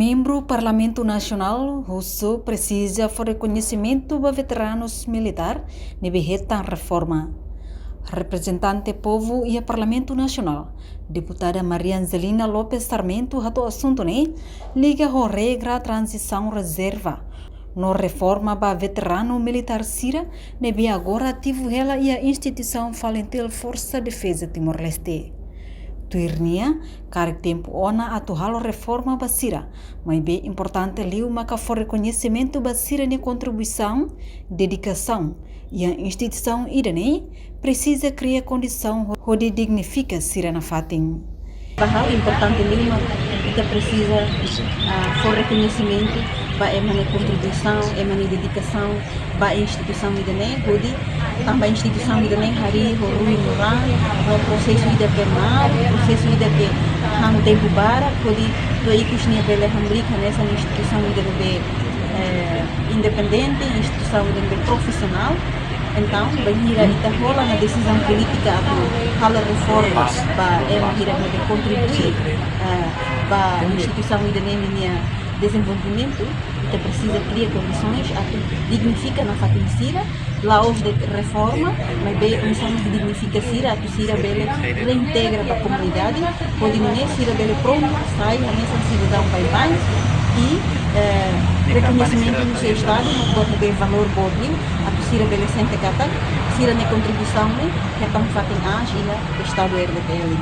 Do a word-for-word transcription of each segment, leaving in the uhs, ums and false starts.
Membru Parlamentu Nasionál husu presiza fó rekoñesimentu ba veteranus militár ne'ebé hetan reforma. Reprezentante povu iha Parlamentu Nasionál, Deputada Maria Angelina Lopes Sarmento hato'o asuntu ne'e liga ho regra tranzisaun rezerva no reforma ba veteranu militár sira ne'ebé agora ativu hela iha instituisaun FALINTIL Forsa Defeza Timor-Leste. Tuir nia, karik tempu ona atu halo reforma ba sira, maibé importante liu maka fó rekoñesimentu ba sira-nia kontribuisaun, dedikasaun iha instituisaun ida-ne'e, presiza kria kondisaun ho-, hodi dignifika sira nafatin. Ba ha'u importante liu mak ita presiza, ah, fó rekoñesimentu ba ema nia kontribuisaun, ema nia dedikasaun ba instituisaun ida-ne'e, hodi tanba instituisaun ida-ne'e harii ho ruin no raan, no prosesu ida ke malu, prosesu ida ke hahú tempu barak, hodi to'o ikus nia bele hamriik hanesan instituisaun ida ne'ebé, eh, independente, instituisaun ida ne'ebé profisionál. Entaun, bainhira ita hola ona desizaun polítika atu halo reforma ba ema sira ne'ebé kontribui, eh, ba instituisaun ida-ne'e ninia dezenvolvimentu, ita presiza kria kondisoens atu dignifika nafatin sira, la'ós de'it reforma, maibé oinsá mak dignifika sira, atu sira bele reintegra ba komunidade, hodi nune'e sira bele prontu sai hanesan sidadaun baibain, i, eh, rekoñesimentu husi Estadu mak buat ne'ebé valór boot liu, atu sira bele sente katak sira-nia kontribuisaun ne'e hetan fatin aas iha Estadu R D T L.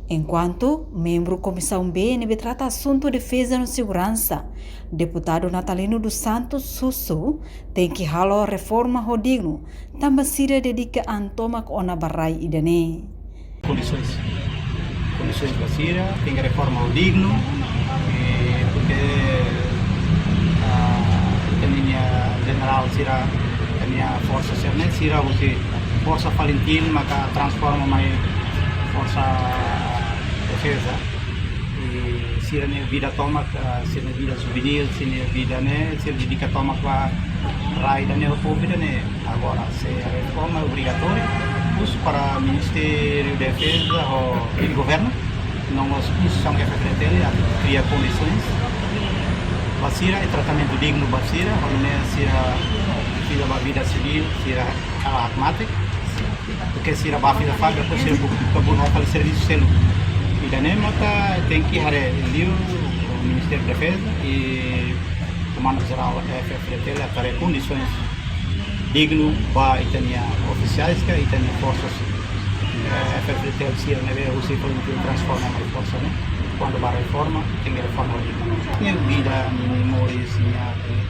Enkuantu membru Komisaun B ne'ebé trata asuntu defeza no seguransa, Deputadu Natalino dos Santos husu, tenke halo reforma ho dignu, tanba sira dedika an tomak ona ba rai ida-ne'e. Kondisoens, kondisoens ba sira, tenke reforma ho dignu, eh, porke, ah, ita-nia jenerál sira, ita-nia forsa sira-ne'e, sira husi Forsa FALINTIL maka transforma mai Forsa Defeza. I sira-nia vida tomak, ah, sira-nia vida juvenil, sira-nia vida ne'e, sira dedika tomak ba rai ida-ne'e, ho povu ida-ne'e. Agora, se reforma obrigatória, husu para Ministériu Defeza ho Governu, no mós instituisaun F F R T L, atu kria kondisoens ba sira, i tratamentu dignu ba sira, hodi nune'e sira fila ba vida sivíl, sira kala hakmatek, porke sira bá fila fali, depois sira bu-, buka halo servisu seluk. Ida-ne'e maka tenke haree liu Ministériu Defeza i Komandu Jerál F F R T L atu haree kondisoens dignu ba ita-nia ofisiais ka ita-nia forsas, eh, F F R T L sira ne'ebé husi FALINTIL transforma mai forsa ne'e. Kuandu ba reforma, tenke reforma dignu. Nia vida, nia moris, nia, eh,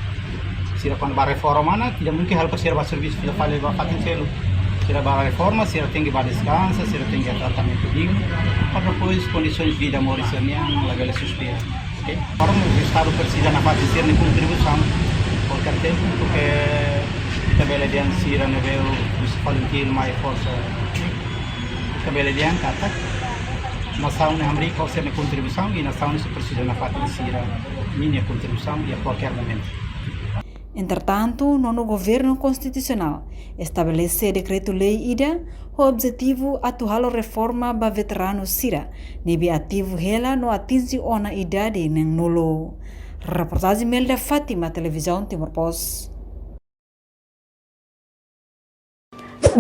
sira kuandu ba reforma ona, tidak mungkin halo para sira bá servisu fila fali ba fatin seluk. Sira ba reforma, sira tenke ba deskansa, sira tenke tratamentu dignu, para depois kondisoens vida moris sira-nian labele suspira. Oke? Para o Estadu presiza nafatin sira-nia kontribuisaun, kualkér tempu, porke ita bele dehan sira ne'ebé husi FALINTIL mai forsa, ita bele dehan katak nasaun ne'e hamriik ho sira-nia kontribuisaun, i nasaun ne'e presiza nafatin sira-nia kontribuisaun iha kualkér momentu. Entretantu, nonu Governu Konstitusionál estabelese dekretu-lei ida ho objetivu atu halo reforma ba veteranu sira ne'ebé ativu hela no atinje ona idade neen-nulu. Reportajen Melda Fátima, Televizaun Timor Post.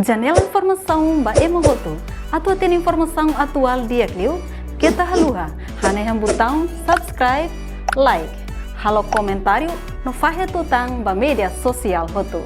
Janela informasaun ba ema hotu. Atu hatene informasaun atuál di'ak liu, keta haluha hanehan butaun subscribe, like, halo komentáriu no fahe tutan ba média sosiál hotu.